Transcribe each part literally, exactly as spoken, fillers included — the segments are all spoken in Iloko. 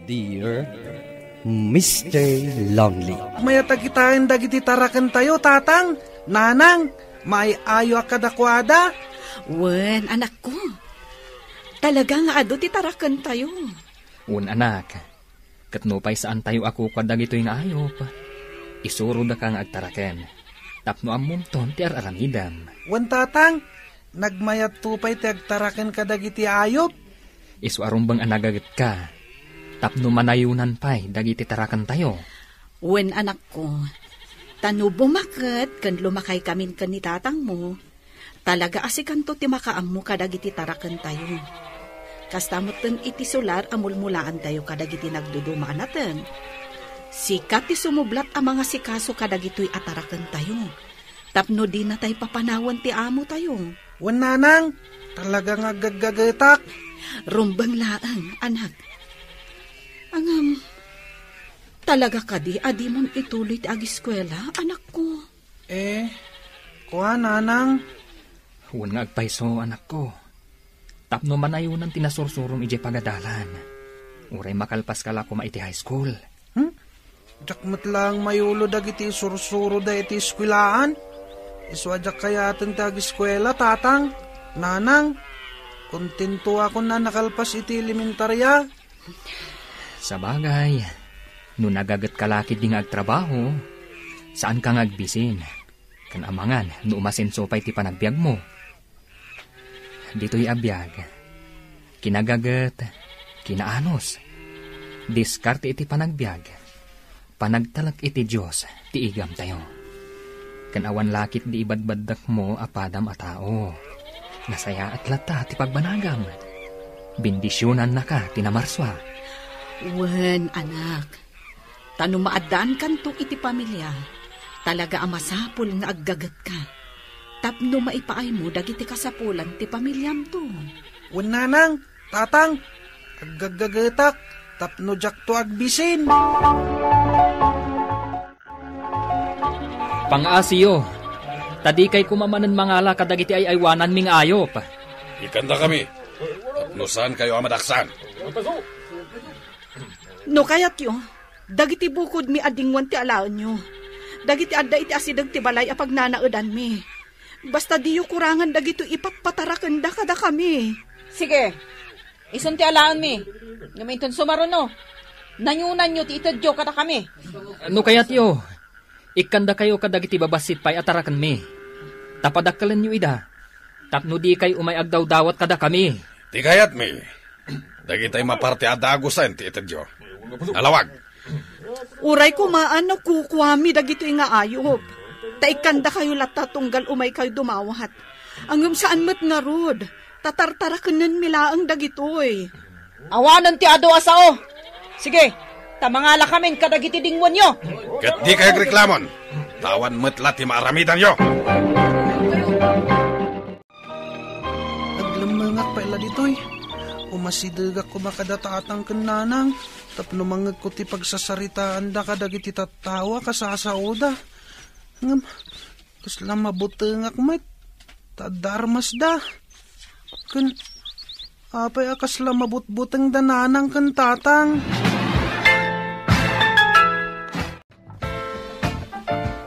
Dear Mister Lonely. Mayat a kitaen dagiti tarakentayo, Tatang, Nanang, maay-ayoak kadakuada. Wen, anakko. Talaga nga adu ti tarakentayo. Wen, anak. Ket nupay saantayo a kukua dagitoy nga ayup, isurodaka nga agtaraken tapno ammomton ti ar-aramidem. Wen, Tatang, nagmayatto pay ti agtaraken kadagiti ayup. Isu a rumbeng a nagagetka tapno manayonan pay dagiti tarakentayo. Wen, anakko, ta no bumaket ken lumakaykamin ken ni tatangmo, talaga a sikanto ti makaammo kadagiti tarakentayo. Kasta metten iti sular a mulmulaantayo kadagiti nagduduma a nateng. Sika ti sumublat a mangasikaso kadagitoy a tarakentayo. Tapno dinatay papanawen ti amotayo. Wen, Nanang, talaga nga aggaggagetak. Rumbeng laeng, anak. Ngem, talaga kadi a dimon ituloy ti agiskuela, anakko? Eh, kua, Nanang. Wen nga agpayso, anakko. Tapno manayonan ti nasursurom idiay pagadalan. Uray makalpaska la koma iti high school. Hmm? Diak met laeng mayulo dagiti isursuroda iti eskuelaan. Isu a diak kayaten ti agiskuela, Tatang, Nanang. Kontentoakon a nakalpas iti elementaria. Sabagay, no nagagetka la ketdi nga agtrabaho, saanka nga agbisin. Ken amangan no umasenso pay ti panagbiagmo. Ditoy a biag, kinagaget, kinaanus, diskarte iti panagbiag, panagtalek iti Dios ti igamtayo. Ken awan la ketdi ibadbaddekmo a padam a tao. Nasayaat latta ti pagbanagam. Bendisionannaka ti namarsua. Wen, anak. Ta no maaddaankanto iti pamilia, talaga a masapul nga aggagetka tapno maipaaymo dagiti kasapulan ti pamiliamto. Wen, Nanang, Tatang, aggaggagetak tapno diakto agbisin. Pangaasiyo, ta dikay koma manen mangala kadagiti ay-aywananmi nga ayup. Ikkandakami, tapno saankayo a madaksan. No kayatyo, dagiti bukodmi a dingoan ti alaenyo. Dagiti adda iti asideg ti balay a pagnanaedanmi. Basta diyo kurangan dagitoy ipatpatarakenda kadakami. Sige, isun ti alaenmi. Ngem inton sumaruno, nayonanyo ti itedyo kadakami. No kayatyo, ikkandakayo kadagiti babassit pay a tarakenmi. Ta padakkelenyo ida, tapno dikay umay agdawdawat kadakami. Ti kayatmi, dagitay maparte a dagusen ti itedyo. Nalawag. Uray koma a no kukuami dagitoy nga ayup, ta ikkandakayo latta tunggal umaykayo dumawat. Ngem saan met ngarud, ta tartarakenenmi laeng dagitoy. Awanen ti adu a sao. Sige, ta mangalakamin kadagiti dingoanyo. Ket dikay agreklamon, ta awan met la ti maaramidanyo. Aglemmengak pay la ditoy. Umasidegak koma kada tatang ken nanang tapno mangngegko ti pagsasaritaanda kadagiti tattao a kasasaoda. Ngem, kasla mabutengak met, ta adda armasda. Ken, apay a kasla mabutbutengda nanang ken tatang?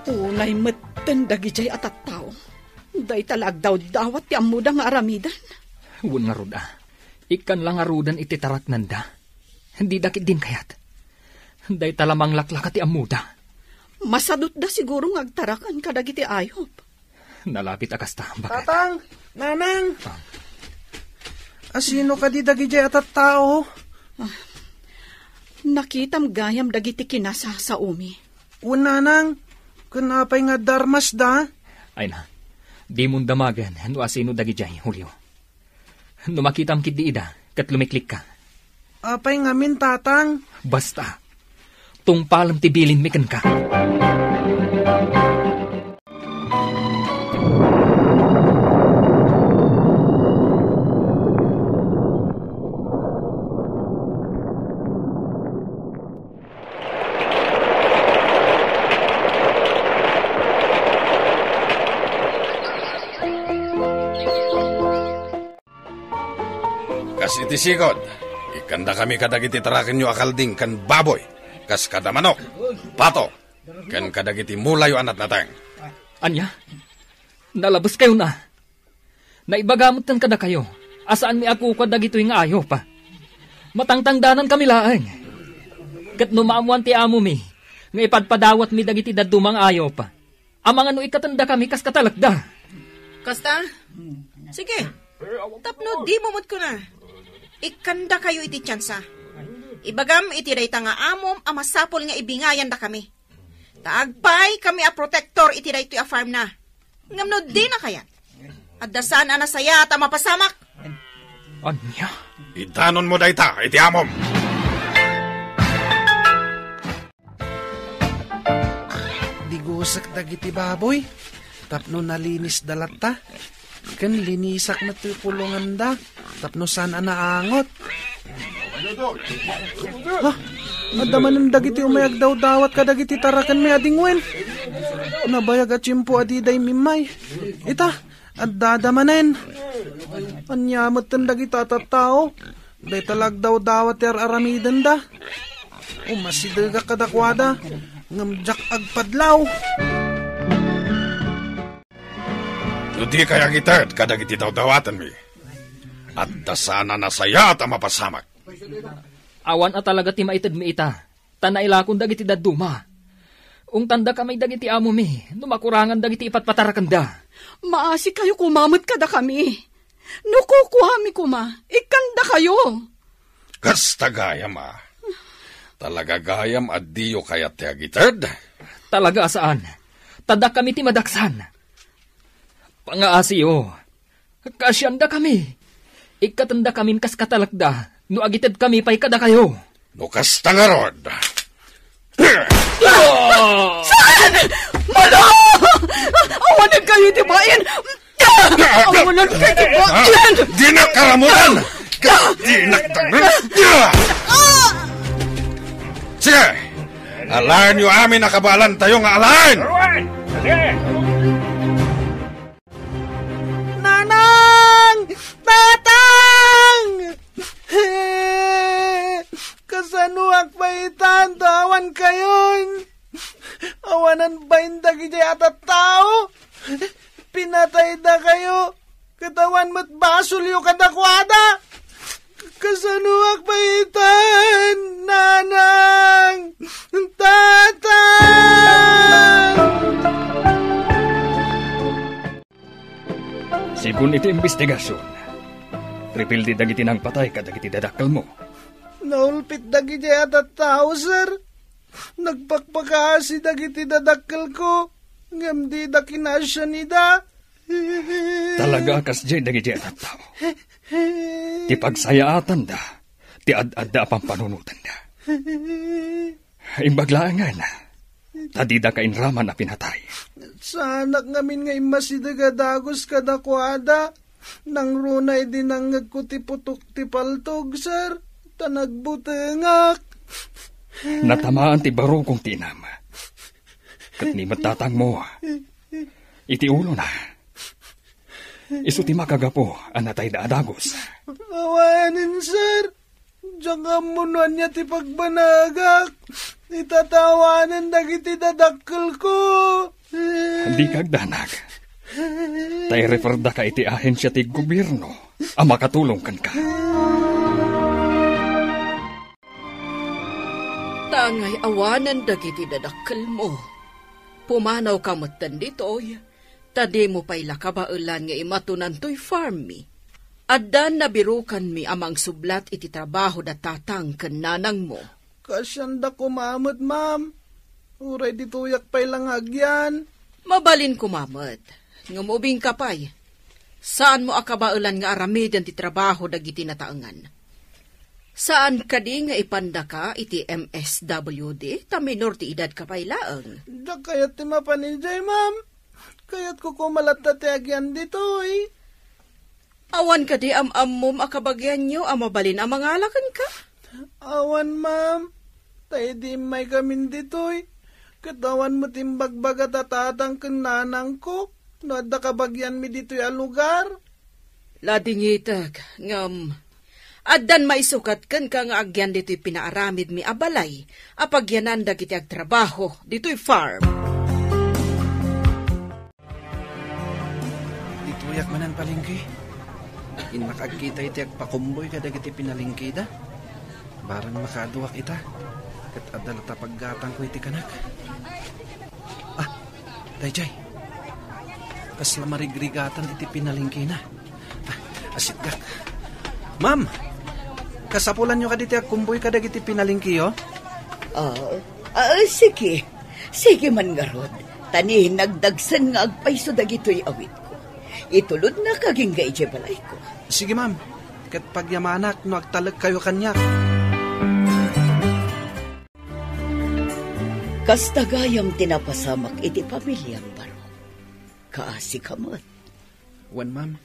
Unay metten dagidiay a tattao. Dayta la agdawdawat ti ammoda nga aramiden. Wen ngarud a, ikkan la ngaruden iti taraknanda. Dida ketdin kayat. Dayta la manglaklaka ti ammoda. Masadutda siguro nga agtaraken kadagiti ayup. Nalapit a kasta, baket. Tatang! Nanang! Ah. Asino kadi dagidiay a tattao? Ah, nakitam gayam dagiti kinasasaomi. Wen, nanang, ken apay nga adda armasda? Ay na, dimon damagen no asino dagidiay, Julio. No makitam ketdi ida, ket lumiklikka. Apay ngamin, tatang? Basta, tungpalem ti bilinmi kenka. Kas iti sigud, Ikkandakami kadagiti tarakenyo a kalding ken baboy, kas kada manok, pato, ken kadagiti mulayo a natnateng. Ania? Nalabeskayo na? Naibaga metten kadakayo a saanmi a kukua dagitoy nga ayup. Matangtangdanankami laeng. Ket no maammoan ti amomi nga ipadpadawatmi dagiti dadduma nga ayup, amangan no ikkatendakami kas katalekda. Kasta? Sige. Tapno dimo met kuna, ikkandakayo iti tiansa. Ibagam iti dayta nga amom a masapul nga ibingayandakami. Ta agpaykami a protektor iti daytoy a farmna. Ngem no dina kayat, adda saan a nasayaat a mapasamak. Ania? Idanonmo dayta iti amom. Digusek dagiti baboy tapno nalinisda latta. Ken linisak met ti kulonganda tapno saan a naangot. Ha? Adda manen dagiti umay agdawdawat kadagiti tarakenmi a dingwen. Nabayag a tiempo a diday immay. Ita, addada manen. Ania metten dagita a tattao? Dayta la agdawdawat ti ar-aramidenda. Umasidegak kadakuada, ngem diak agpadlaw. No dikay agited kadagiti dawdawatenmi, adda saan a nasayaat a mapasamak. Awan a talaga ti maitedmi ita, ta nailakon dagiti dadduma. Ungtandakami dagiti amomi no makurangan dagiti ipatpatarakenda. Maasikayo koma met kadakami. No kukuami koma, ikkandakayo. Kasta gayam a. Talaga gayam a diyo kayat ti agited? Talaga a saan. Ta dakami ti madaksan. Pangaasiyo. Kaasiandakami. Ikkatendakamin kas katalekda no agitedkami pay kadakayo. No kasta ngarud. Saan? Mano! Awanen kayo iti bain! Awanen kayo iti bain! Dinak karamuan! Dinak dangan! Sige! Alaenyo amin a kabaelantayo nga alaen! Nanang! Tatang! Kasanoak pay itan ta awan kayon? Awanen bain dagidiay a tattao? Pinataydakayo, ket awan met basolyo kadakuada. Kasanoak pay itan, Nanang? Tatang! Segun iti imbestigasion, rebelde dagiti nangpatay kadagiti dadakkelmo. Naulpit dagidiay a tattao, sir. Nagpakpakaasi dagiti dadakkelko, ngem dida kinaasian ida. Talaga a kasdiay dagidiay a tattao. Ti pagsayaatanda, ti ad-adda a pampanunotanda. Imbag laengen, ta dida kainraman a pinatay. Saanak ngamin nga immasideg a dagus kadakuada. Nangruna idi nangngegko ti putok ti paltog, sir, ta nagbutengak. Natamaan ti barukong ti inam. Ket ni met tatangmo, iti ulona, isu ti makagapu a natayda a dagus. Awanen, sir. Diak ammo no ania ti pagbanagak. Itatawanen dagiti dadakkelko. Dika agdanag. Ta ireferdaka iti ahensia ti gobierno a makatulong kenka. Ta angay awanen dagiti dadakkelmo, pumanawka metten ditoy. Ta dimo pay la kabaelan nga imatonantoy farmmi. Addan nabirukanmi a mangsublat iti trabaho da tatang ken nanangmo. Kaasianda koma met, ma'am. Uray ditoyak pay la nga agyan. Mabalin koma met. Ngem ubingka pay. Saanmo a kabaelan nga aramiden ti trabaho dagiti nataengan. Saan kadi nga ipandaka iti M S W D ta minor ti edadka pay laeng? Diak kayat ti mapan idiay, ma'am. Kayatko koma latta ti agyan ditoy. Awan kadi am-ammom a kabagianyo a mabalin a mangala kenka? Awan, ma'am. Ta idi immaykamin ditoy, ket awan met imbagbaga ta tatang ken nanangko no adda kabagianmi ditoy a lugar. Ladingitek, ngem Addan maisukat kenka nga agyan ditoy pinaaramidmi a balay a pagyanan dagiti agtrabaho ditoy farm. Ditoyak manen palengke. Innak agkita iti agpakumboy kadagiti pinalengkeda. Barang makaaduak ita, ket adda latta paggatangko iti kanak. Ah, daydiay. Kasla marigrigatan iti pinalengkena. Ah, asitgak. Ma'am, kasapulanyo kadi ti agkumboy kadagiti pinalengkeyo? Ah, ah, sige. Sige man ngarud. Ta ni nagdagsen nga agpayso dagitoy awitko. Itulodnak agingga idiay balayko. Sige, ma'am. Ket pagyamanak no agtalekkayo kaniak. Kasta gayam ti napasamak iti pamiliam, Barok. Kaasika met. Wen, ma'am.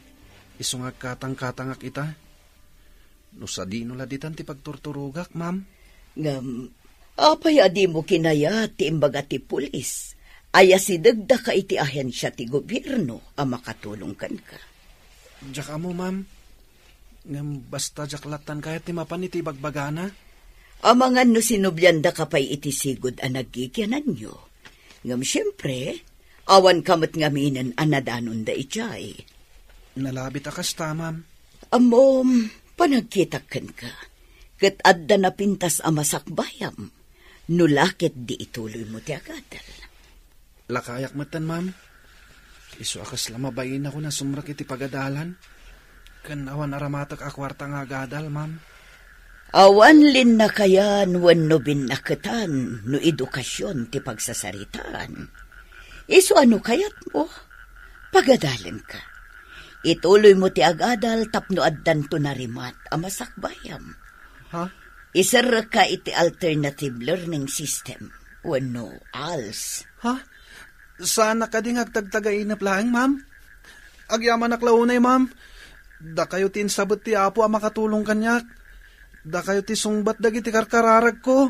Isu nga agkatangkatangak ita. No sadino la ditan ti pagturturogak, ma'am? Ngem, apay a dimo kinayat ti imbaga ti pulis a yasidegdaka iti ahensia ti gobierno a makatulong kenka? Diak ammo, ma'am. Ngem basta diak lattan kayat ti mapan iti ibagbagana. Amangan no sinubliandaka pay iti sigud a naggigiananyo. Ngem siempre, awanka met ngaminen a nadanonda idiay. Nalabit a kasta, ma'am. Ammom, panagkitak kenka, ket adda napintas a masakbayam, no la ket di ituloymo ti agadal. Lakayak metten, ma'am. Isu a kasla mabainakon a sumrek iti pagadalan. Ken awan aramatek a kuarta nga agadal, ma'am. Awan linnakayan wenno binnaketan no edukasion ti pagsasaritaan. Isu a no kayatmo, pagadalenka. Ituloymo ti agadal tapno addanto narimat a masakbayam. Ha? Iserrekka iti alternative learning system wenno als. Ha? Saanak kadi nga agtagtagainep laeng, ma'am? Agyamanak la unay, ma'am. Dakayo ti insabet ti Apo a makatulong kaniak. Dakayo ti sungbat dagiti karkararagko.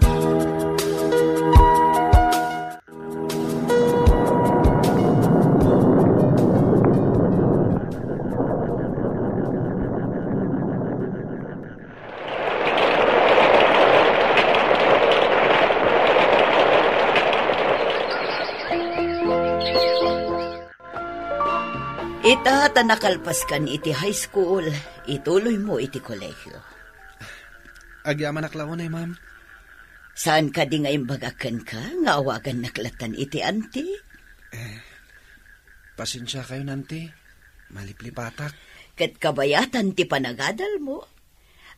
Ita ta nakalpaskan iti high school, ituloymo iti kolegio. Agyamanak la unay, ma'am. Saan kadi nga imbagak kenka nga awagannak lattan iti anti? Eh, pasensiakayon, anti. Maliplipatak. Ket kabayatan ti panagadalmo.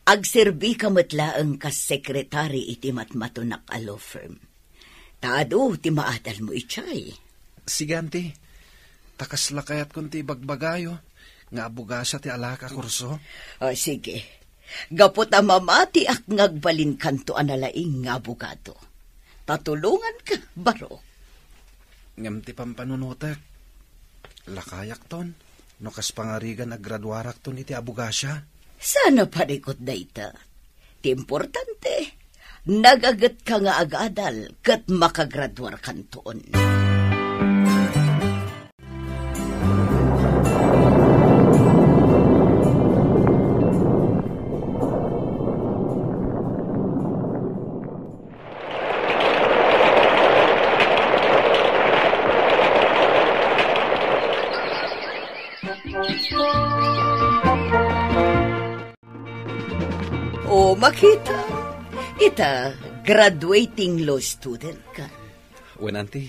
Agserbika met laeng kas sekretari iti matmatunak a law firm. Ta adu ti maadalmo idiay. Sige, anti. Ta kasla kayatkon ti ibagbagayo nga abogasia ti alaak a kurso. O, sige. Gapu ta mamatiak nga agbalinkanto a nalaing nga abogado. Ta tulonganka, Barok. Ngem ti pampanunotek, lakayakton no kas pangarigan agraduarakton iti abogasia. Saan a parikut dayta. Ti importante, nagagetka nga agadal ket makagraduarkanton. O, makita. Ita, graduating law student ka. Wen, anti.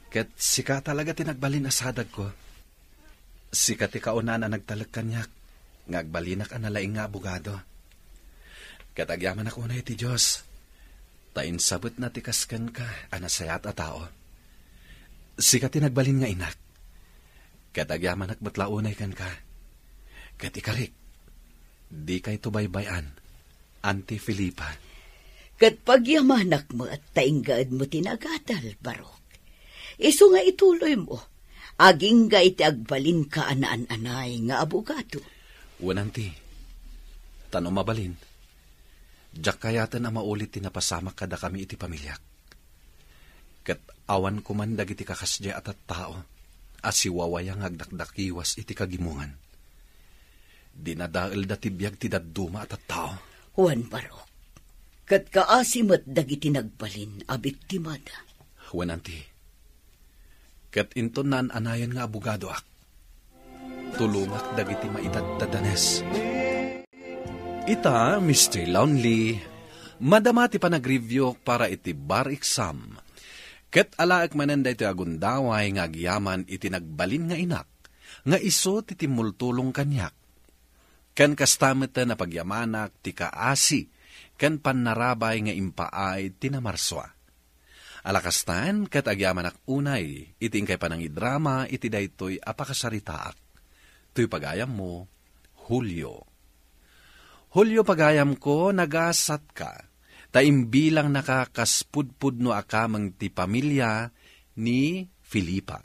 Ket sika talaga ti nagbalin a sadagko. Sika ti kaunaan a nagtalek kaniak nga agbalinak a nalaing nga abogado. Ket agyamanak unay iti Dios, ta insabetna ti kas kenka a nasayaat a tao. Sika ti nagbalin nga inak. Ket agyamanak met la unay kenka. Ket ikarik, dikayto baybay-an, Anti Felipa. Ket pagyamanak met ta inggaedmo ti nagadal, Barok. Isu nga ituloymo, agingga iti agbalinka a naan-anay nga abogado. Wen, anti, ta no mabalin, diak kayaten a maulit ti napasamak kadakami iti pamiliak. Ket awan koman dagiti kakasdiay a tattao a siwawaya nga agdakdakiwas iti kagimongan. Dinadaelda ti biag ti dadduma a tattao. Wen, Barok, ket kaasi met dagiti nagbalin a biktimada. Wen, Anti, ket inton naan-anayon nga abogadoak, tulongak dagiti maidaddadanes. Ita, Mister Lonely, madama ti panagreviewk para iti bar exam. Ket alaek manen daytoy a gundaway nga agyaman iti nagbalin nga inak, nga isu ti timmultulong kaniak. Ken kasta met a pagyamanak ti kaasi ken pannarabay nga impaay ti namarsua. Alakastan, ket agyamanak unay iti inkay panangidrama iti daytoy a pakasaritaak. Toy pagayammo, Julio. Julio, pagayamko, nagasatka, ta imbilangnaka kas pudpudno a kameng ti pamilia ni Felipa.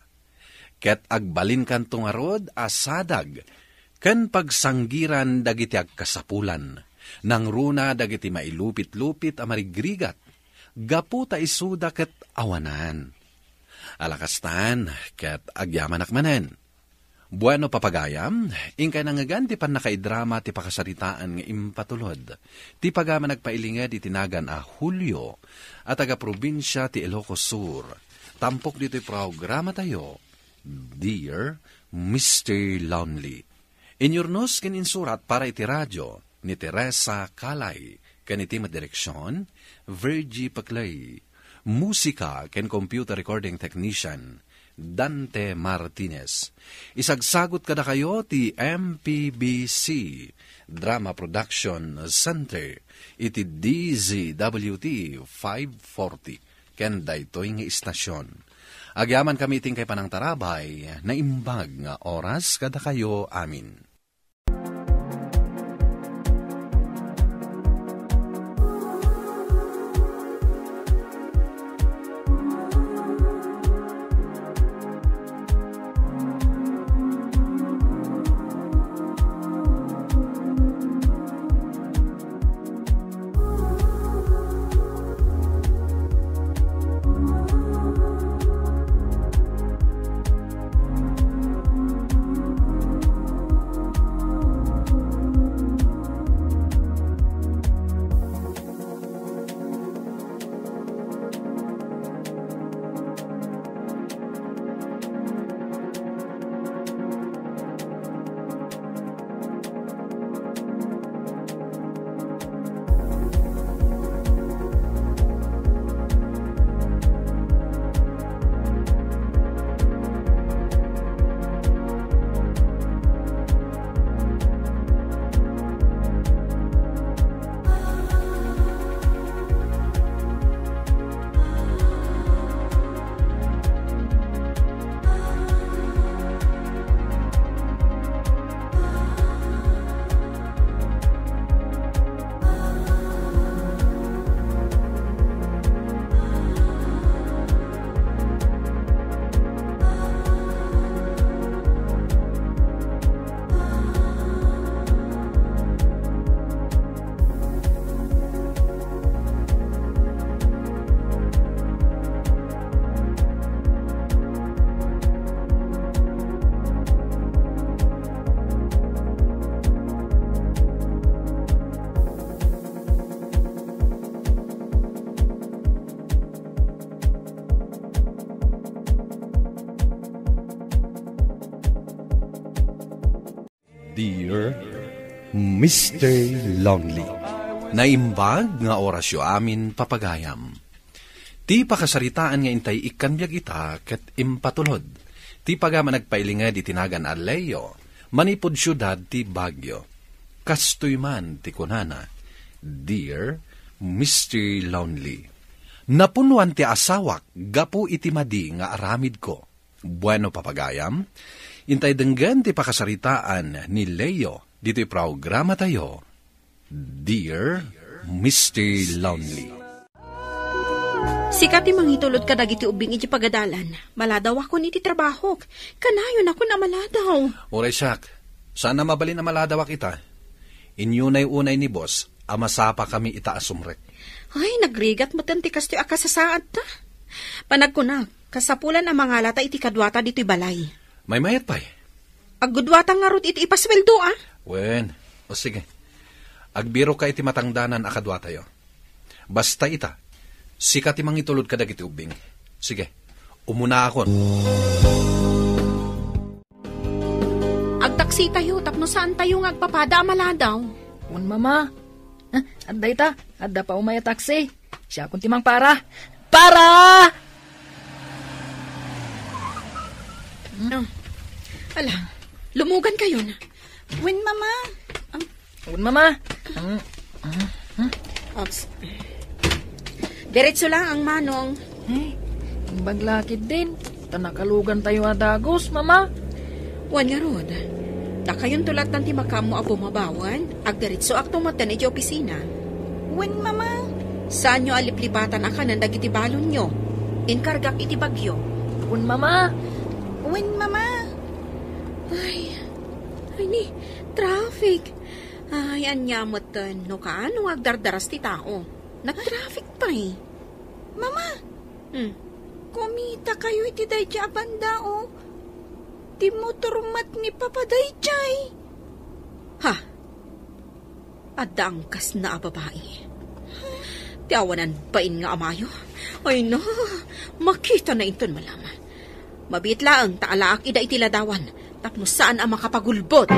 Ket agbalinkanto ngarud a sadag ken pagsanggiran dagiti agkasapulan, nangruna dagiti mailupit-lupit a marigrigat, gapu ta isuda ket awanan. Alakastan, ket agyamanak manen. Bueno, papagayam, inkay nangngegan ti pannakaidrama ti pakasaritaan nga impatulod ti pagayam a nagpailinged iti nagan a Julio a taga-probinsia ti Ilocos Sur. Tampok ditoy programatayo, Dear Mister Lonely. Inyurnos ken insurat para iti radio ni Teresa Calay, ken iti met direksion, Virgie Paclay. Musika ken computer recording technician, Dante Martinez. Isagsagot kadakayo ti M P B C Drama Production Center iti D Z W T five forty ken daytoy nga istasyon. Agyamankami iti inkay panangtarabay, naimbag nga oras kadakayo amin. Dear Mister Lonely. Naimbag nga orasyo amin, papagayam. Ti pakasaritaan nga intay ikkan biag ita ket impatulod ti pagayam a nagpailinged iti nagan a Leo manipud siudad ti Baguio. Kastoy man ti kunana, Dear Mister Lonely, napunwan ti asawak gapu iti madi nga aramidko. Bueno, papagayam, intay denggen ti pakasaritaan ni Leo ditoy programatayo, Dear Mister Lonely. Sika ti mangitulod kadagiti ubbing iti pagadalan. Maladawakon iti trabahok. Kanayonakon a maladaw. Uray siak, saan a mabalin a maladawak ita. Inyunay unay ni boss a masapakami ita a sumrek. Ay, nagrigat met ti kastoy a kasasaadta. Panagkunak, kasapulan a mangalata iti kaduata ditoy balay. Maymayat pay. Aggudduata ngarud iti ipasueldo, a? Wen, o sige. Agbirokka iti matangdanan a kaduatayo. Basta ita, sika ti mangitulod kadagiti ubbing. Sige, umunaakon. Agtaksitayo tapno saantayo nga agpapada a maladaw. Wen, Mama. Ah, adda ita, adda pa umay a taksi. Siakon ti mangpara. Para! Ah, ala, lumugankayon. Wen, Mama. Ang Wen, Mama. Ang Ops. Diretso lang ang manong. Ay, imbag la ketdin. Ta nakalugantayo a dagus, Mama. Wen ngarud, dakayonto lattan ti makaammo a bumabawan. Agdiretsoakto metten iti opisina. Wen, Mama. Saanyo a liplipatan a kanen dagiti balonyo. Inkargak iti bagyo. Wen, Mama. Wen, Mama. Ay, ay ni, traffic. Ay, ania metten no kaano nga agdardaras ti tao. Nagtraffic pay. Mama! Hmm. Kumitakayo iti daydiay a banda, o. Ti motor met ni Papa daydiay. Ha? Adda angkasna a babai. Ti awanan bain nga amayo. Ay na, makitana inton malama. Mabiit laeng ta alaak ida iti ladawan tapno saan a makapagulbod.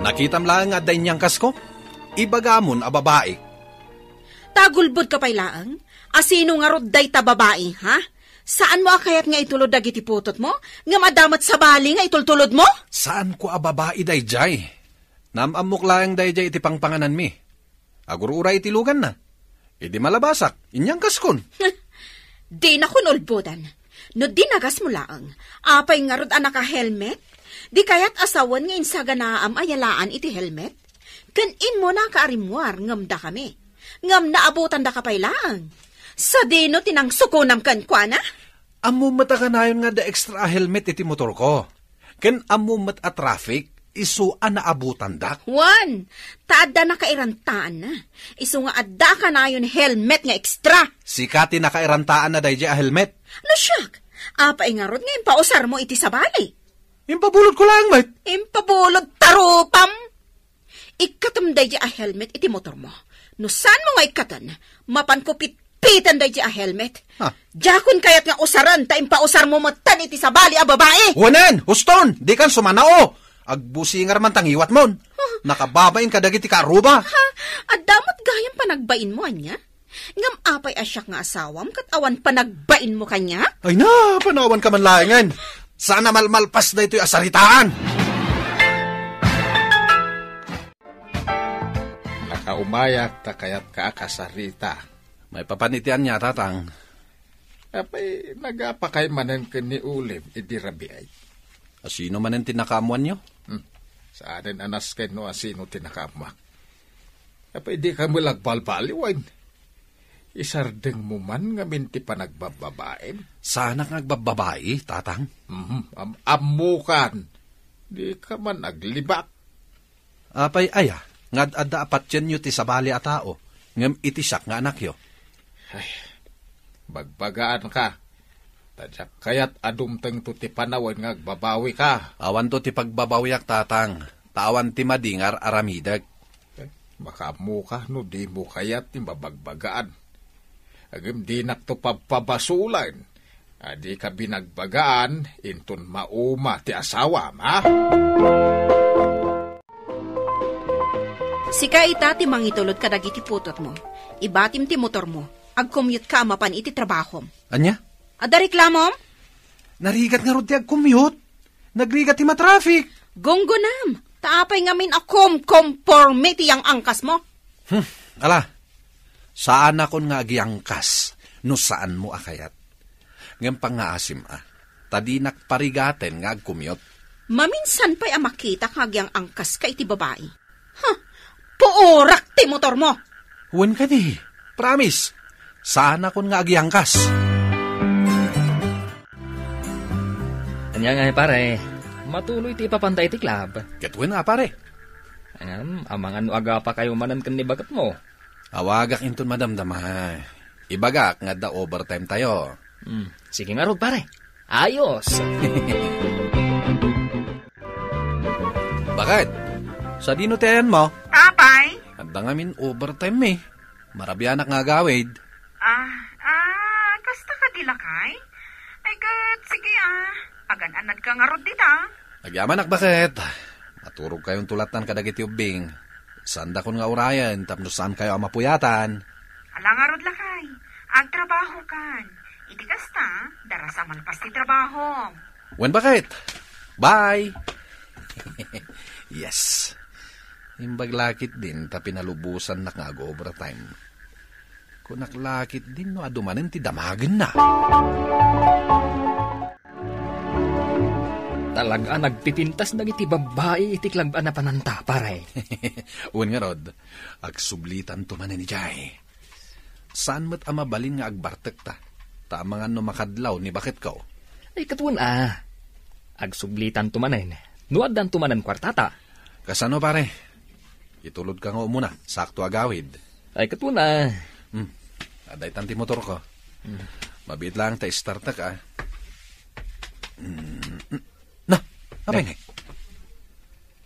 Nakitam laeng nga adda inyangkasko? Ibagamon a babai. Ta agulbodka pay laeng? Asino ngarud dayta babai, ha? Saanmo a kayat nga itulod dagiti putotmo? Ngem adda met sabali nga itultulodmo? Saanko a babai daydiay. Naam-ammok laeng daydiay iti pangpangananmi. Agur-uray iti luganna. Idi malabasak, inyangkaskon. Dinakon ulbodan. No dinagasmo laeng, apay ngarud a naka-helmet? Di kayat a sawen nga insaganaam a yalaan iti helmet? Ken immuna ka a rimmuar ngem dakami. Ngem naabutandaka pay laeng. Sadino ti nangsukonam kenkuana? Ammom met a kanayon nga adda extra a helmet iti motorko. Ken ammom met a traffic, isu a naabutandak. Wen, ta adda nakairantaanna. Isu nga adda a kanayon helmet nga extra. Sika ti nakairantaanna daydiay a helmet. No siak, apay ngarud nga impausarmo iti sabali? Impabulodko laeng met. Impabulod ta rupam. Ikkatem daydiay a helmet iti motormo. No saanmo nga ikkaten, mapanko pitpiten daydiay a helmet. Ha? Diakon kayat nga usaren ta impausarmo metten iti sabali a babai. Wanen, huston, dikan sumanao. Agbusingar man ta ngiwatmon. Huh? Nakababain kadagiti kaaruba. Ha? Adda met gayam panagbainmo, ania? Ngem apay a siak nga asawam ket awan panagbainmo kaniak? Ay na, panawanka man laengen. Saan a malmalpas daytoy a saritaan. Nakaumayak ta kayatka a kasarita. Maipapan iti ania, tatang? Apay, nagapakay manen ken ni Ulim idi rabiay? Asino manen ti nakaammoanyo? Hmm. Saanen a nasken no asino ti nakaammoak. Apay, dika met agbalbaliwen. Isardengmo man ngamin ti panagbabbabaem. Saanak nga agbabbabai, tatang? Mhm, am-, ammokan. Dika man aglibak. Apay aya, nga ad-adda a patienyo ti sabali a tao, ngem iti siak nga anakyo? Ay, bagbagaanka. Ta diak kayat a dumtengto ti panawen nga agbabawika. Awanto ti pagbabawiak, tatang, ta awan ti madi nga ar-aramidek. Eh, makaammoka no dimo kayat ti mabagbagaan. Ngem dinakto pabpabasolen a dika binagbagaan inton mauma ti asawam, ha? Sika ita ti mangitulod kadagiti putotmo. Ibatim ti motormo. Agcommute-ka a mapan iti trabahom. Ania? Adda reklamom? Narigat ngarud ti agcommute. Nagrigat ti matraffic. Gunggonam, ta apay ngamin a kumkomporme ti yang-angkasmo? Hmm, ala, saanakon nga agyangkas no saanmo a kayat. Ngem pangngaasim a, ta dinak parigaten nga agcommute. Maminsan pay a makitak nga agyang-angkaska iti babai. Huh, puorak ti motormo! Wen kadi, promise, saanakon nga agyangkas. Ania nga, pare, matuloy ti ipapanta iti club? Ket wen a, pare. Ngem, amangan no agapakayo manen ken ni baketmo. Awagak inton madamdama. Ibagak nga adda overtime tayo. Hmm, sige ngarud, pare. Ayos. Bakit? Sadino ti ayanmo? Apay? Adda ngamin overtime mi. Marabianak nga agawid. Ah, ah, kasta kadi, lakay? Ay, ket, sige, ah. Pagan-anadka ngarud dita. Agyamanak, bakit? Maturogkayon tulatan kadagiti ubbing. Saandakon nga urayen tapno saankayo a mapuyatan. Ala ngarud, lakay. Agtrabahokan. Iti kasta, darasa malpas ti trabaho. Wen, bakit? Bye! Yes. Imbag lakit din ta pinalubosannak nga ag-overtime. Kunak lakit din no adu manen ti damagenna. Talaga, nagpipintas dagiti babbai iti klab a napananta, pare. Wen ngarud, agsublitanto manen idiay. Saan met a mabalin nga agbartekta, ta amangan no makadlaw ni baketko. Ay, ket wen a. Agsublitanto manen, no addanto manen kuartata. Kasano, pare? Itulodka nga umuna, sakto agawid. Ay, ket wen a. Hmm. Adda itan ti motorko. Hmm. Mabiit lang ta istartek, ah. Hmm. Na, apay ngay?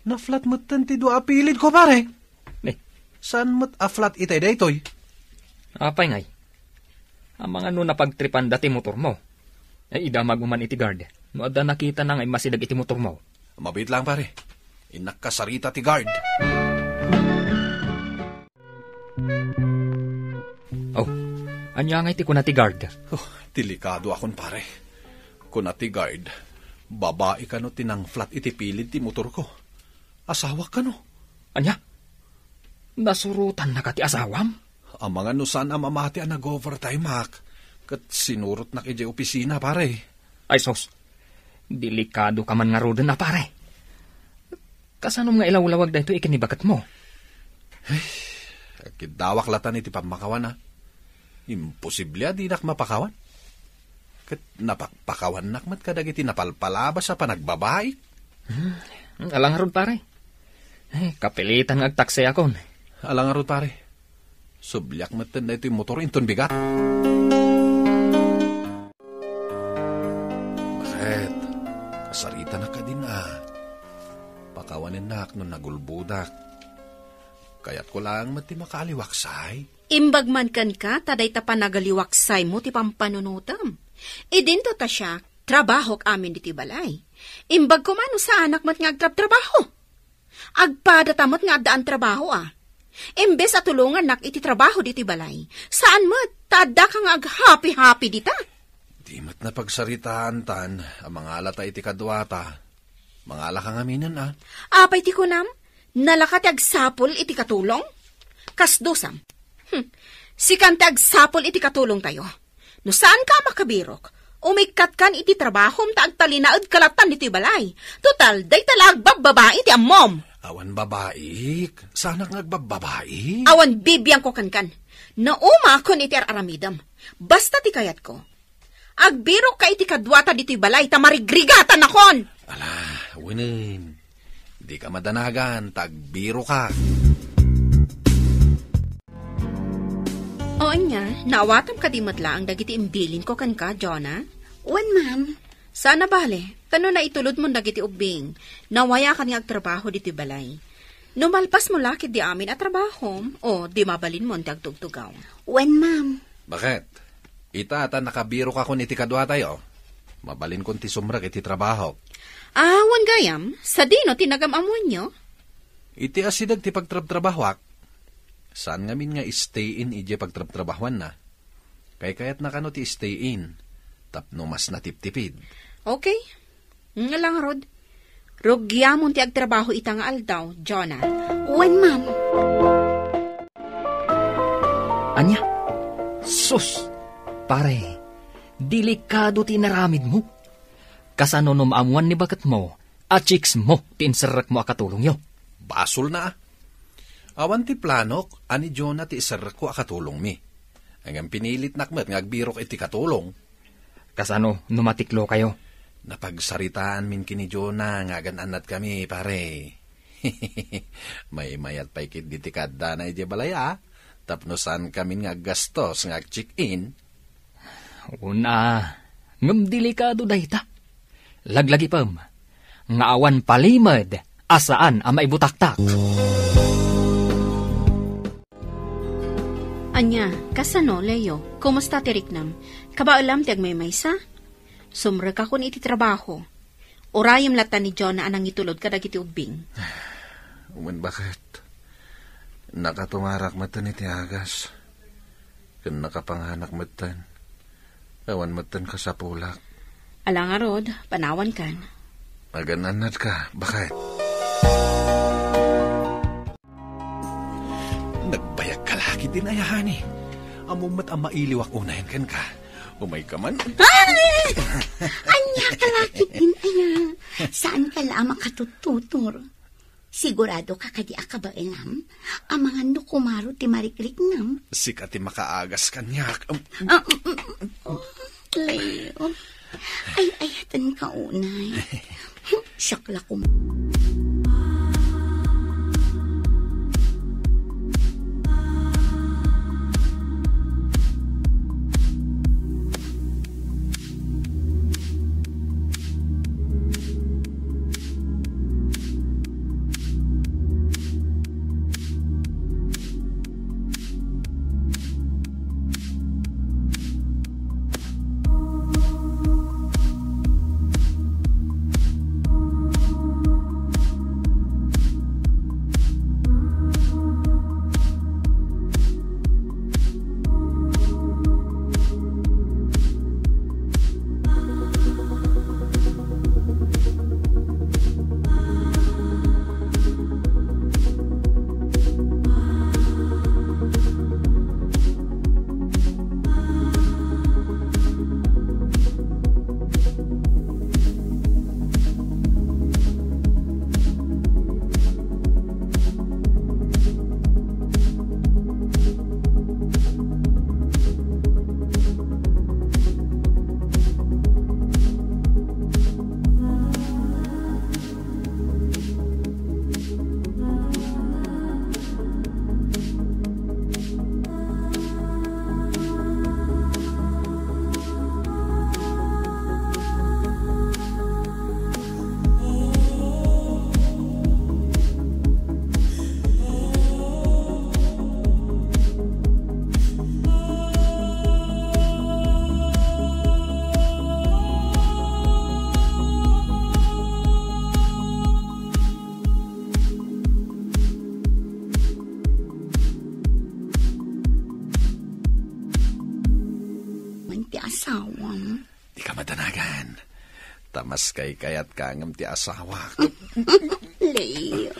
Na-flat metten ti dua a pilid ko, pare. Ne. Saan met a flat itay daytoy? Apay ngay? Amangan no napagtripanda ti motormo. Ay, idamag man iti guard. No adda nakitana nga immasideg iti motormo. Mabiit lang, pare. Innak kasarita ti guard. Oh, ania ngay ti kuna ti guard? Oh, delikado akon, pare. Kuna ti guard, babai kano ti nang-flat iti pilid ti motorko. Asawak kano. Ania? Nasurotannaka ti asawam? Amangan no saan a mamati a nag-overtimeak, ket sinurotnak idiay opisina, pare. Ay sus, delikadoka man ngaruden a, pare. Kasanom nga ilawlawag daytoy ken ni baketmo? Ay, agkiddawak latan iti pammakawan, a. Imposible a dinak mapakawan. Ket napakpakawannak met kadagiti napalpalabas a panagbabaik. Hmm, ala ngarud, pare. Ay, kapilitan nga agtaksiakon. Ala ngarud, pare. Subliak metten daytoy motor inton bigat. Bakit? Kasaritanak kadin a. Pakawanennak no nagulbodak. Kayatko laeng met ti makaaliwaksay. Imbag man kenka ta dayta panagaliwaksaymo ti pampanunotem. Idinto ta siak, trabahok amin ditoy balay. Imbag koma no saanak met nga agtrabtrabaho. Agpadata met nga addaan trabaho a. Imbes a tulongannak iti trabaho ditoy balay, saan met ta addaka nga aghapi-hapi dita. Di met napagsaritaantan a mangalata iti kaduata. Mangalaka ngaminen a. Apay ti kunam? Nalaka ti agsapul iti katulong? Kasdusam. Hmm. Sikan ti agsapul iti katulongtayo. No saanka a makabirok, umikkatkan iti trabahom ta agtalinaedka lattan ditoy balay. Total, dayta la agbabbabai ti ammom. Awan babaik. Saanak nga agbabbabai. Awan bibiangko kenkan. Naumakon iti ar-aramidem. Basta ti kayatko. Agbirokka iti kaduata ditoy balay ta marigrigatanakon. Ala, wenen. Dika madanagan ta agbiroka. O ania, naawatam kadi met laeng dagiti imbilinko kenka, Jonah? Wen, ma'am. Saan a bale, ta no naitulodmon dagiti ubbing, nawayakan nga agtrabaho ditoy balay. No malpasmo la ketdi amin a trabahom, o di mabalinmon ti agtugtugaw. Wen, ma'am. Baket? Ita ta nakabirokakon iti kaduatayo. Mabalinkon ti sumrek iti trabahok. Ah, wen gayam, sadino ti nagam-ammoenyo? Iti asideg ti pagtrabtrabahoak. Saan ngamin nga stay-in idiay pagtrabtrabahoanna. Kaykayatna kano ti stay-in, tapno mas natiptipid. Okay. Nga la ngarud, rugiamon ti agtrabaho ita nga aldaw, Jonah. Wen, ma'am. Ania? Sus! Pare, delikado ti inaramidmo. Kasano no maammoan ni baketmo a chicks mo ti inserrekmo a katulongyo? Basolna a. Awan ti planok a ni Jonah ti iserrekko a katulongmi. Ngem pinilitnak met nga agbirok iti katulong. Kasano no matiklokayo? Napagsaritaanmin ken ni Jonah nga agan-annadkami, pare. Maymayat pay ketdi ti kaaddana idiay balay a, tapno saankamin nga aggastos nga ag-check-in. Una, ngem delikado dayta. Laglagipem, nga awan palimed a saan a maibutaktak. Ania, kasano, Leo? Kumusta ti riknam? Kabaelam ti agmaymaysa? Sumrekakon iti trabaho. Urayem latta ni Jonah a nangitulod kadagiti ubbing. Wen, baket. Nakatungarak metten iti agas. Ken nakapanganak metten. Awan metten kasapulak. Ala ngarud, panawankan. Agan-annadka, baket. Nagbayagka la ketdin aya, honey. Ammom met a mailiwak unayen kenka. Umayka man. Ay! Ania ka la ketdin aya? Saanka la a makatuttutor? Siguradoka kadi a kabaelam? Amangan no kumaro ti marikriknam. Sika ti makaagas kaniak. Um, Ah, mm, mm, mm. Leo. Ay, ayaten ka unay. Siak la kum- Ti asawam. Dika madanagan. Ta maskaykayatka ngem ti asawak. Leo.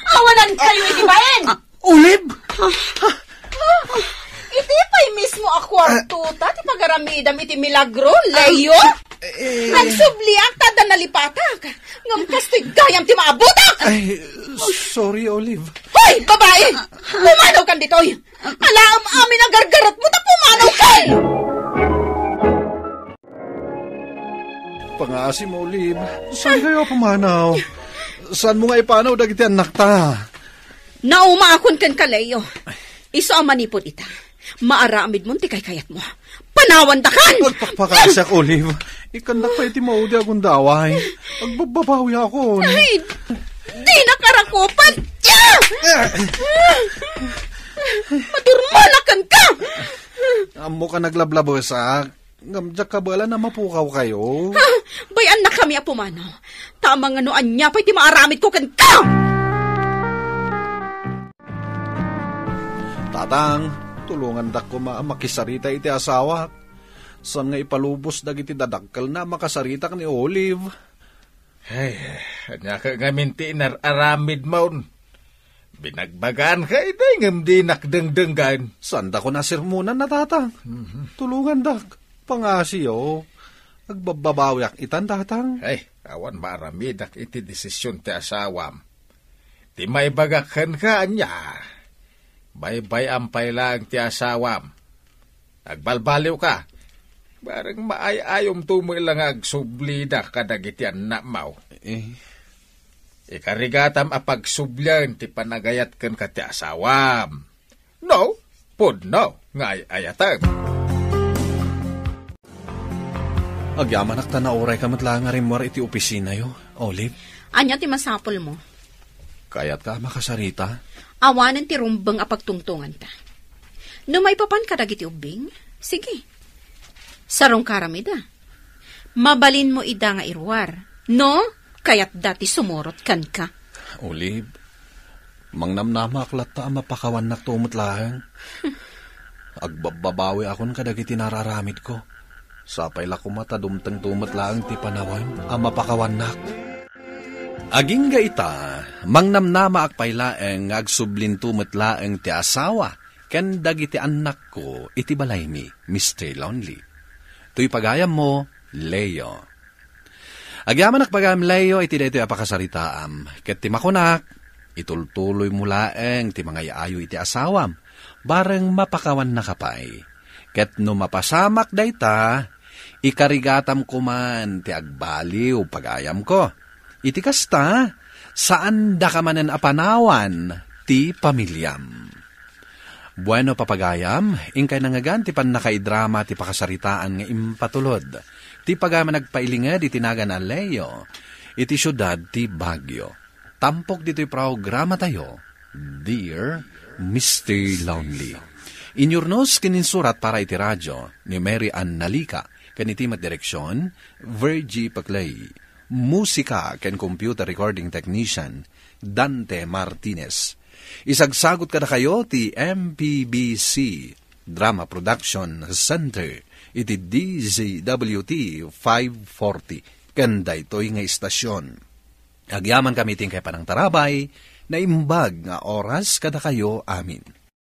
Awanan kayo iti bain! Olive! Iti pay mismo a kuarto ta ti pagaramidam iti milagro, Leo? Eh, eh. Nagsubliak ta adda nalipatak. Ngem kastoy gayam ti maabutak! Ay, sorry, Olive. Hoy, babae! Pumanaw kan ditoy! Alaem amin a gargaretmo ta pumanaw kay! Pangasim, Olive. Saan kayo pumanaw? Saan mo nga ipanaw dagiti annakta? Naumaakon ken ka, Leo. Isu a manipud ita, maaramidmon ti kaykayatmo. Panawandakan! Agpakpakasiak, Olive. Ikannak pay ti maudi a gundaway. Agbabbabawiakon. Ay, dinak arakupan! Madurmanakan ka! Ammok a naglablabesak, ngem diak kabaelan a mapukaw kayo. Ha? Bay-annakami a pumanaw. Ta amangan no ania pay ti maaramidko kenka! Tatang, tulongandak koma a makisarita iti asawak. Saan nga ipalubos dagiti dadakkelna a makasaritak ni Olive? Ay, ania ka ngamin ti inar-aramidmon? Binagbagaanka idi ngem dinak dengdenggan. Saandakon a sermonan, Tatang. Mhm. Tulongandak. Pangasiyo. Agbabbabawiak itan, Tatang. Ay, awan maaramidak iti desisyon ti asawam. Ti maibagak kenka, ania? Baybay-am pay laeng ti asawam. Agbalbaliwka. Bareng maay-ayomto met la nga agsublida kadagiti annakmo. Eh. Ikarigatam a pagsublian ti panagayat kenka ti asawam. No, pudno nga ay-ayatem. Agyamanak ta naurayka met laeng nga rimmuar iti opisinayo, Olive. Ania ti masapulmo? Kayatka a makasarita? Awanen ti rumbeng a pagtungtonganta. No maipapan kadagiti ubbing, sige. Sarungkaram ida. Mabalinmo ida nga iruar. No, kayatda ti sumurot kenka. Olive, mangnamnamaak latta a mapakawannak to met laeng. Agbabbabawiakon kadagiti nararamidko. Sapay la koma ta dumtengto met laeng ti panawen a mapakawannak. Agingga ita, mangnamnamaak pay laeng nga agsublinto met laeng ti asawa ken dagiti annakko iti balaymi, Mister Lonely. Toy pagayammo, Leo. Agyamanak pagayam, Leo, iti daytoy a pakasaritaam, ket ti makunak, itultuloymo laeng ti mangay-ayo iti asawam, bareng mapakawannaka pay. Ket no mapasamak dayta, ikarigatam koman ti agbaliw, pagayamko. Iti kasta, saandaka manen a panawan ti pamiliam. Bueno, papagayam, inkay nangngegan ti pannakaidrama ti pakasaritaan nga impatulod ti pagayam a nagpailinged iti nagan a Leo iti siudad ti Baguio. Tampok ditoy programatayo, Dear Mister Lonely. Inyurnos ken insurat para iti radio ni Mary Ann Nalica, ken iti met direksion, Virgie Paclay. Musika ken computer recording technician, Dante Martinez. Isagsagot kadakayo ti M P B C Drama Production Center iti D Z W T five forty ken daytoy nga istasion. Agyamankami iti inkay panangtarabay, naimbag nga oras kadakayo amin.